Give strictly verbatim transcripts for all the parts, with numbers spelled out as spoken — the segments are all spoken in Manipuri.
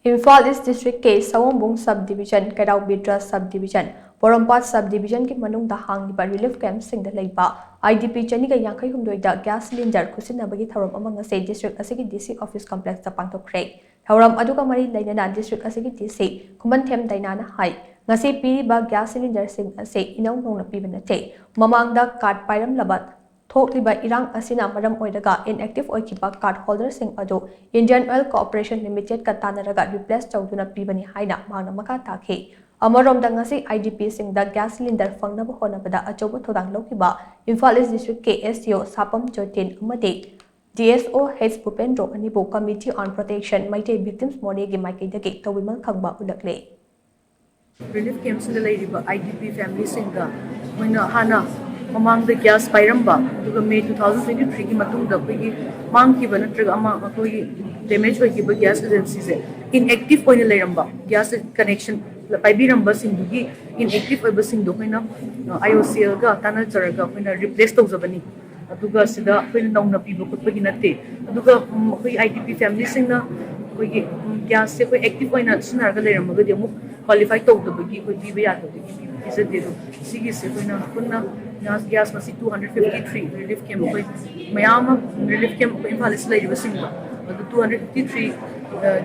ꯏꯝꯐꯥꯜ ꯏꯁ ꯗꯤꯁꯇ꯭ꯔꯤꯛꯀꯤ ꯁꯑꯣꯝꯕꯨꯡ ꯁꯕ ꯗꯤꯕꯤꯖꯟ, ꯀꯩꯔꯥꯎ ꯕꯤꯗ꯭ꯔ ꯁꯕ ꯗꯤꯕꯤꯖꯟ, ꯄꯣꯔꯣꯝꯄꯥꯠ ꯁꯕ ꯗꯤꯕꯤꯖꯟꯒꯤ ꯃꯅꯨꯡꯗ ꯍꯥꯡꯂꯤꯕ ꯔꯤꯂꯤꯐ ꯀꯦꯝꯞꯁꯤꯡꯗ ꯂꯩꯕ ꯑꯥꯏ ꯗꯤ ꯄꯤ ꯆꯅꯤꯒ ꯌꯥꯡꯈꯩ ꯍꯨꯝꯗꯣꯏꯗ ꯒ꯭ꯌꯥꯁ ꯁꯤꯂꯤꯟꯗꯔ ꯈꯨꯠꯁꯤꯟꯅꯕꯒꯤ ꯊꯧꯔꯝ ꯑꯃ ꯉꯁꯤ ꯗꯤꯁꯇ꯭ꯔꯤꯛ ꯑꯁꯤꯒꯤ ꯗꯤ ꯁꯤ ꯑꯣꯐꯤꯁ ꯀꯝꯄ꯭ꯂꯦꯛꯁꯇ ꯄꯥꯡꯊꯣꯛꯈ꯭ꯔꯦ꯫ ꯊꯧꯔꯝ ꯑꯗꯨꯒ ꯃꯔꯤ ꯂꯩꯅꯅ ꯗꯤꯁꯇ꯭ꯔꯤꯛ ꯑꯁꯤꯒꯤ ꯗꯤ ꯁꯤ ꯈꯨꯃꯟꯊꯦꯝ ꯗꯥꯏꯅꯥꯅ ꯍꯥꯏ, ꯉꯁꯤ ꯄꯤꯔꯤꯕ ꯒ꯭ꯌꯥꯁ ꯁꯤꯂꯤꯟꯗꯔꯁꯤꯡ ꯑꯁꯤ ꯏꯅꯧ ꯅꯧꯅ ꯄꯤꯕ ꯅꯠꯇꯦ꯫ ꯃꯃꯥꯡꯗ ꯀꯥꯔꯗ ꯄꯥꯏꯔꯝꯂꯕ ꯊꯣꯛꯂꯤꯕ ꯏꯔꯥꯡ ꯑꯁꯤꯅ ꯃꯔꯝ ꯑꯣꯏꯔꯒ inactive ꯑꯣꯏꯈꯤꯕ ꯀꯥꯔꯗ ꯍꯣꯜꯗꯔꯁꯤꯡ ꯑꯗꯨ Indian Oil Corporation Limitedꯀ ꯇꯥꯟꯅꯔꯒ ꯔꯤꯄ꯭ꯂꯦꯁ ꯇꯧꯗꯨꯅ ꯄꯤꯕꯅꯤ ꯍꯥꯏꯅ ꯃꯍꯥꯛꯅ ꯃꯈꯥ ꯇꯥꯈꯤ꯫ ꯑꯃꯔꯣꯝꯗ ꯉꯁꯤ ꯑꯥꯏ ꯗꯤ ꯄꯤꯁꯤꯡꯗ ꯒ꯭ꯌꯥꯁ ꯁꯤꯂꯤꯟꯗꯔ ꯐꯪꯅꯕ ꯍꯣꯠꯅꯕꯗ ꯑꯆꯧꯕ ꯊꯧꯗꯥꯡ ꯂꯧꯈꯤꯕ ꯏꯝꯐꯥꯜ ꯏꯁ ꯗꯤꯁꯇ꯭ꯔꯤꯛꯀꯤ ꯑꯦꯁ ꯗꯤ ꯑꯣ ꯁꯥꯄꯝ ꯖꯣꯇꯤꯟ ꯑꯃꯗꯤ ꯗꯤ ꯑꯦꯁ ꯑꯣ ꯍꯩꯆ ꯚꯨꯄꯦꯟꯗ꯭ꯔꯣ ꯑꯅꯤꯕꯨ Committee on Protection Meitei Victims Moreꯒꯤ ꯃꯥꯏꯀꯩꯗꯒꯤ ꯇꯧꯕꯤꯃꯜ ꯈꯪꯕ ꯎꯠꯂꯛꯂꯦ꯫ ꯔꯤꯂꯤꯐ ꯀꯦꯝꯞꯁꯤꯡꯗ ꯂꯩꯔꯤꯕ ꯑꯥꯏ ꯗꯤ ꯄꯤ ꯐꯦꯃꯤꯂꯤꯁꯤꯡꯗ ꯑꯩꯈꯣꯏꯅ ꯍꯥꯟꯅ ꯃꯃꯥꯡꯗ ꯒ꯭ꯌꯥꯁ ꯄꯥꯏꯔꯝꯕ, ꯑꯗꯨꯒ ꯃꯦ ꯇꯨ ꯊꯥꯎꯖꯟ ꯇ꯭ꯋꯦꯟꯇꯤ ꯊ꯭ꯔꯤꯒꯤ ꯃꯇꯨꯡꯗ ꯑꯩꯈꯣꯏꯒꯤ ꯃꯥꯡꯈꯤꯕ ꯅꯠꯇ꯭ꯔꯒ ꯑꯃ ꯑꯩꯈꯣꯏꯒꯤ ꯗꯦꯃꯦꯖ ꯑꯣꯏꯈꯤꯕ ꯒ꯭ꯌꯥꯁ ꯑꯦꯖꯦꯟꯁꯤꯁꯦ inactive ꯑꯣꯏꯅ ꯂꯩꯔꯝꯕ, ꯒ꯭ꯌꯥꯁ ꯀꯅꯦꯛꯁꯟ ꯄꯥꯏꯕꯤꯔꯝꯕꯁꯤꯡꯗꯨꯒꯤ inactive ꯑꯣꯏꯕꯁꯤꯡꯗꯣ ꯑꯩꯈꯣꯏꯅ ꯑꯥꯏ ꯑꯣ ꯁꯤ ꯑꯦꯜꯒ ꯇꯥꯟꯅꯖꯔꯒ ꯑꯩꯈꯣꯏꯅ ꯔꯤꯄ꯭ꯂꯦꯁ ꯇꯧꯖꯕꯅꯤ꯫ ꯑꯗꯨꯒ ꯁꯤꯗ ꯑꯩꯈꯣꯏꯅ ꯅꯧꯅ ꯄꯤꯕ ꯈꯣꯠꯄꯒꯤ ꯅꯠꯇꯦ꯫ ꯑꯗꯨꯒ ꯎꯝ, ꯑꯩꯈꯣꯏ ꯑꯥꯏ ꯗꯤ ꯄꯤ ꯐꯦꯃꯤꯂꯤꯁꯤꯡꯅ ꯑꯩꯈꯣꯏꯒꯤ ꯎꯝ, ꯒ꯭ꯌꯥꯁꯁꯦ ꯑꯩꯈꯣꯏ ꯑꯦꯛꯇꯤꯚ ꯑꯣꯏꯅ ꯁꯤꯖꯤꯟꯅꯔꯒ ꯂꯩꯔꯝꯃꯒꯗꯤ ꯑꯃꯨꯛ ꯀ꯭ꯋꯥꯂꯤꯐꯥꯏ ꯇꯧꯗꯕꯒꯤ ꯑꯩꯈꯣꯏ ꯄꯤꯕ ꯌꯥꯗꯕꯒꯤ ꯄꯤ- ꯄꯤꯖꯗꯦ꯫ ꯑꯗꯣ ꯁꯤꯒꯤꯁꯦ ꯑꯩꯈꯣꯏꯅ ꯄꯨꯟꯅ ꯒ꯭ꯌꯥꯁ ꯒ꯭ꯌꯥꯁ ꯃꯁꯤ two hundred fifty three relief camp, ꯑꯩꯈꯣꯏ ꯃꯌꯥꯝ ꯑꯃ ꯔꯤꯂꯤꯐ ꯀꯦꯝꯞ ꯑꯩꯈꯣꯏ ꯏꯝꯐꯥꯜ ꯏꯁ ꯂꯩꯔꯤꯕꯁꯤꯡꯗꯣ ꯑꯗꯨ ꯇꯨ ꯍꯟꯗ꯭ꯔꯦꯠ ꯐꯤꯐꯇꯤ ꯊ꯭ꯔꯤ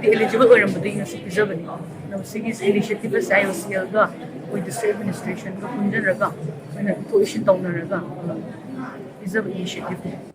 ꯗꯤ ꯑꯦꯂꯤꯖꯤꯕꯜ ꯑꯣꯏꯔꯝꯕꯗꯒꯤ ꯉꯁꯤ ꯄꯤꯖꯕꯅꯤ꯫ ꯑꯗꯣ ꯁꯤꯒꯤ ꯏꯅꯤꯁꯤꯌꯦꯇꯤꯚ ꯑꯁꯤ ꯑꯥꯏ ꯑꯣ ꯁꯤ ꯑꯦꯜꯒ ꯑꯩꯈꯣꯏ ꯗꯤꯁꯇ꯭ꯔꯤꯛ ꯑꯦꯗꯃꯤꯅꯤꯁꯇ꯭ꯔꯦꯁꯟꯒ ꯄꯨꯟꯖꯔꯒ ꯑꯩꯈꯣꯏꯅ ꯏꯊꯣꯛ ꯏꯁꯤꯟ ꯇꯧꯅꯔꯒ ꯄꯤꯖꯕ ꯏꯅꯤꯁꯤꯌꯦꯇꯤꯚꯅꯤ꯫